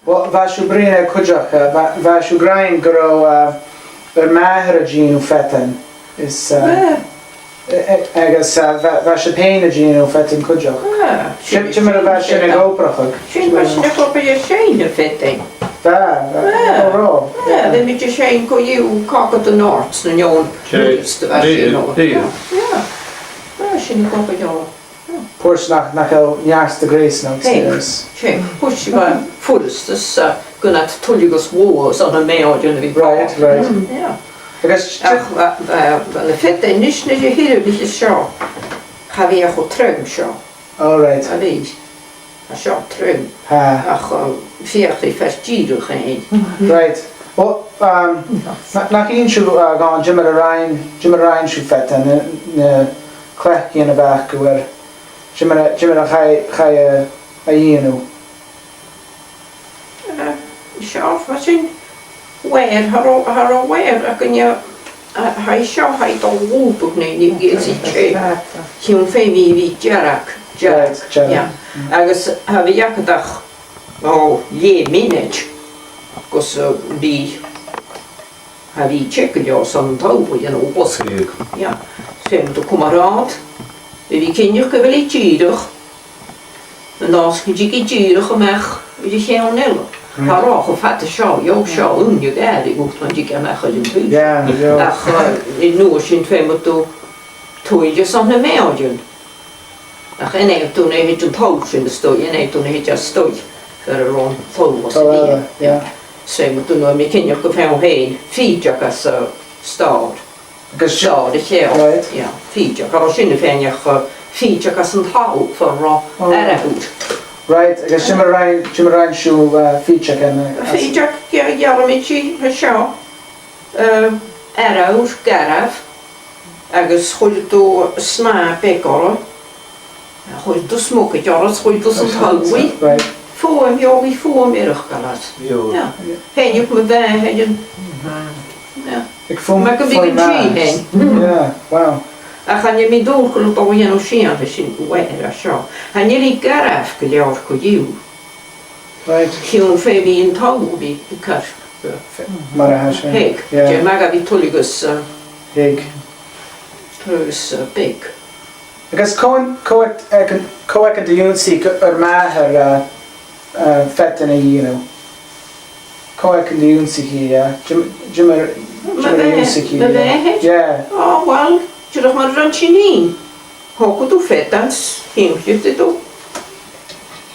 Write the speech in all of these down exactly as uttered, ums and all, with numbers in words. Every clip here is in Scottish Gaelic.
Well, bha sibh a' bruidhinn air cuideachd, uh, bha, bha sibh ag ràdh gun robh, uh, ur màthair a' dèanamh feadain. Is, uh, Bha. a-, a-, agus, uh, bha, bha sibh fhèin a' dèanamh feadain cuideachd. Ah, Sin, sin mar a bha sin ag obrachadh. Sin mar sin a chupa a' seinn na feadain. Bha, bha, Bha. Ò, robh. Bha, bha mi a' seinn co-dhiù Cock of the North, na neon. Sé, Bha sin, bha, bha. Bha sin a chupa a' Puirt nach, nach eil neart de ghreas no Hey, upstairs. Sé, puirt a bha furasta, 's, uh, gun iad tuilleadh 's luath 's ann am meadhan a bhith Right, right. Yeah. Agus Ach, uh, uh, na feadain a-nis, na dhà-dheug a-nis seo, cha bhi e cho trom seo. All right. A bhith. Tha seo trom. Tha. Ach, uh, feuch e fhathast dìreach fhèin. Right. Well, um, na, nach inns sibh, uh, dhomh ciamar a rinn, ciamar a rinn sibh feadan, na, na cleachdaidhean a bh' agaibh air Ciamar a, ciamar a chaidh, chaidh a, a dhèanamh? Eh, seo, mar sin, wire, cha robh, cha robh wire againne, a, tha seo, tha e a' dol a lùbadh, no, no, is e teth. Chionn feumaidh e bhith dearg, dearg. Right, dearg. Yeah. Mm. Agus cha bhi agad ach, o, leth-mhionaid, gus, eh, bhith Cha bhi e teth gu leòr 's an toll, you know, bosgaidh. Yeah. 'S feumaidh tu cumail rathad, a bhith cinnteach gu bheil e dìreach, an dòigh gun tig e dìreach a-mach air a' cheann eile. Right. Tha e ro fhada seo, gheibh seo ùine gàire, gus an tig e a-mach air an taobh. Yeah, yeah. Ach, eh, an uair sin feumaidh tu tuill airson na meadhanan. Ach an fhaigh thu na thèid an toll sin a-staigh, an fhaigh thu na thèid a-staigh, far an robh an toll a-staigh. Toll eile, yeah. 'S feumaidh tu, no, mi cinnteach gu feum fhèin, fìdeag às an stòr. Agus sin Stòr a cheann. Right. Yeah, fìdeag. Cha robh sin a' faighneachd, eh, fìdeag às an toll far an robh Oh. airgead. Right, agus sin mar a rinn, sin mar a rinn sibh, eh, fìdeag an, eh, às Fìdeag, yeah, ghearr mi dhi, tha seo. Eh, airgead, garbh, agus chuireadh tu snàth beag orra, chuireadh tu smugaid orra, chuireadh tu san talamh. Right. Fuaim, gheibheadh fuaim eireachdail às. Gheibheadh. Yeah. Fhèin, mo mhàthair, fhèin. Yeah. Aig fuaim, Mar gum biodh fuaim an tree às. Fhèin. Yeah, wow. Ach chan eil mi an dùil gun robh dol a dhèanamh sìon leis sin, uair a seo. Chan eil i garbh gu leòr co-dhiù. Right. Chionn feumaidh an toll a bhith car. Mar a tha sin. Thig. Yeah. Dè mar a bhith tuilleadh agus, uh, Thig. tuilleadh agus, uh, beag. Agus cò an, cò ag, ag an, cò ag an do dh'ionnsaich ur màthair, uh, uh, feadan a dhèanamh? Cò ag an do dh'ionnsaich i, uh, dè, dè mar, dè mar a dh'ionnsaich i, Mo uh, mhàthair? Yeah. Oh, well, dìreach mar a rinn sinn fhìn. Thogadh tu feadan, thimcheadh tu.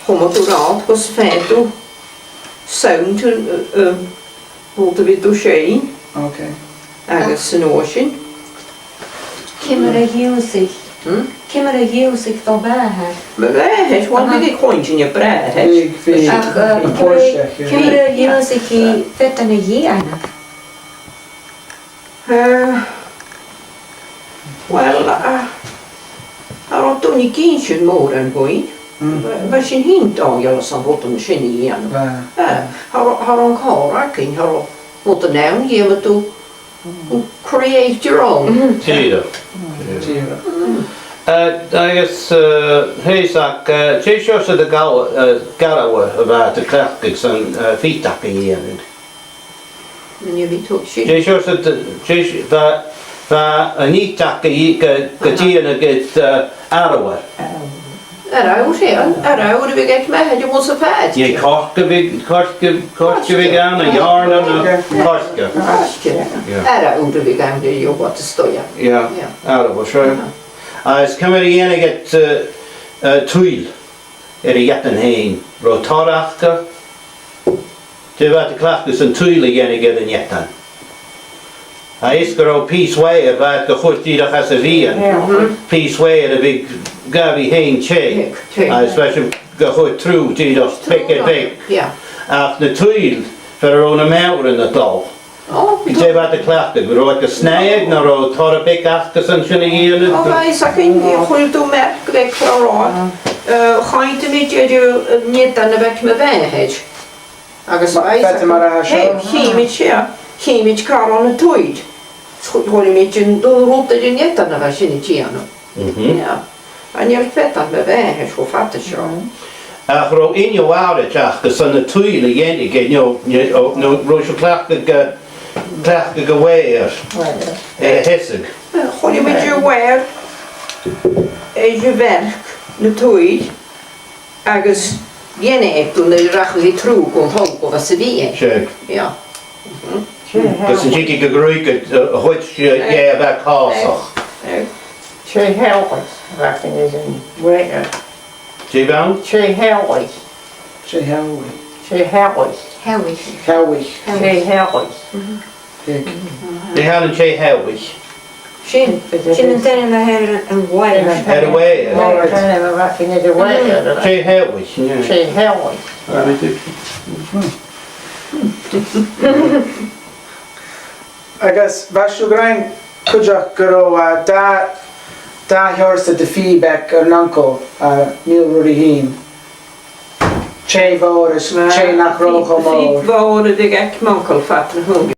Chumadh tu rathad gus am faigheadh tu sound, uh, um, rud a bhiodh tu a' seinn. Okay. Agus an uair sin. Ciamar a dh'ionnsaich? Hmm? Ciamar a dh'ionnsaich do mhàthair? Mo mhàthair, well, Aha. bhiodh i a' cluinntinn a bràthair. Bhiodh, bhiodh. Ach, uh, An ciamar a, còisir, yeah. ciamar a dh'ionnsaich i feadan a dhèanamh? Eh, well, eh, cha robh duine ag innse mòran dhuinn. Mm. Bha, bha sinn fhìn dòigheil airson rudan mar sin a dhèanamh. Bha. Eh, cha robh, cha robh an còrr againn, cha robh rudan ann, dh'fheumadh tu create your own. Dìreach. Dìreach. Eh, agus, eh, Sheosaidh, eh, dè seòrsa de ghal-, eh, garbh a bha iad a' cleachdadh son, eh, fìdeag a dhèanamh? Nì mi tuigsinn. Dè seòrsa, dè s-, bha, bha an fhìdeag gu, gu, gu Aha. dèanamh de, eh, arbhar. Arbhar, eh, an arbhar a bhiodh aig m' athair aig àm sa fàd. Nì, coirce a bhiodh, coirce, coirce a bhiodh ann, an earrann, an coirce. Coirce. Yeah. Arbhar a bhiodh ann, dè, what is stoia. Yeah, Yeah. arbhar, sure. Aha. Agus ciamar a dhèanadh iad, eh, eh, tuill air an fheadan fhèin, an robh tor aca? Dè bha iad a' cleachdadh son tuill a dhèanamh air an fheadan? Tha fhios gun robh pìos wire, bha iad ga chur dìreach às a' mheadhan. Yeah. Pìos wire a bhiodh ga bhith fhèin teth. Teth, teth. Agus bha sin ga chur through dìreach beag air beag. Yeah. Ach na tuill, far an robh na meadhanan a' dol. Ò, Dè bha iad a' cleachdadh? An robh iad ga snaidheadh, no an robh tor beag aca son sin a dhèanamh? Ò, bha fhios againn, chuireadh tu marc bheag far an robh. Eh, chaidh mi dìreach, eh, an fheadan a bh' aig mo mhàthair. Agus Ma-, bha fhios feadan mar a tha seo? Hey, chì mi, yeah, chì mi car ann an tuill. Chuir, chuir mi an rud air an fheadan a bha sin a' dèanamh. Mhm. Yeah. An fheadan mo mhàthair cho fada seo. Mhm. Ach robh inneal àraid aca gus an tuill a dhèanamh aige, no, no, no robh sibh a' cleachdadh, a' cleachdadh a' mhaoir air a sheasamh? Chunnaic muid a' mhaor air a' bhearc na tuill agus dhèanadh e dùn a rachadh i truagh gu an talamh gu bhith sa bhiadh. Seadh. Yeah. Gus an tigeadh a' ghruaig a, a thuit, 's e, 's e a bha càsach. 'S e theaghlach a bh' againn air a' mhaor. Dè bh' ann? 'S e theaghlach. 'S e theaghlach. 'S e theaghlach. Theaghlach. Theaghlach. 'S e theaghlach. Dè th' ann an tè theaghlaich? Sin, sin an t-ainm a th' air an mhaor. Air a' mhaor. An t-ainm a bh' againn air a' mhaor. Tè theaghlaich. 'S e theaghlach. Very good. Agus bha sibh ag ràdh cuideachd gun robh, eh, dà, dà sheòrsa de phìob aig ur n-uncail, eh, Niall Ruairidh fhèin. Tè mhòr is tè nach robh cho mòr. Phìob mhòr a bh' aig m' uncail fad na h-ùine.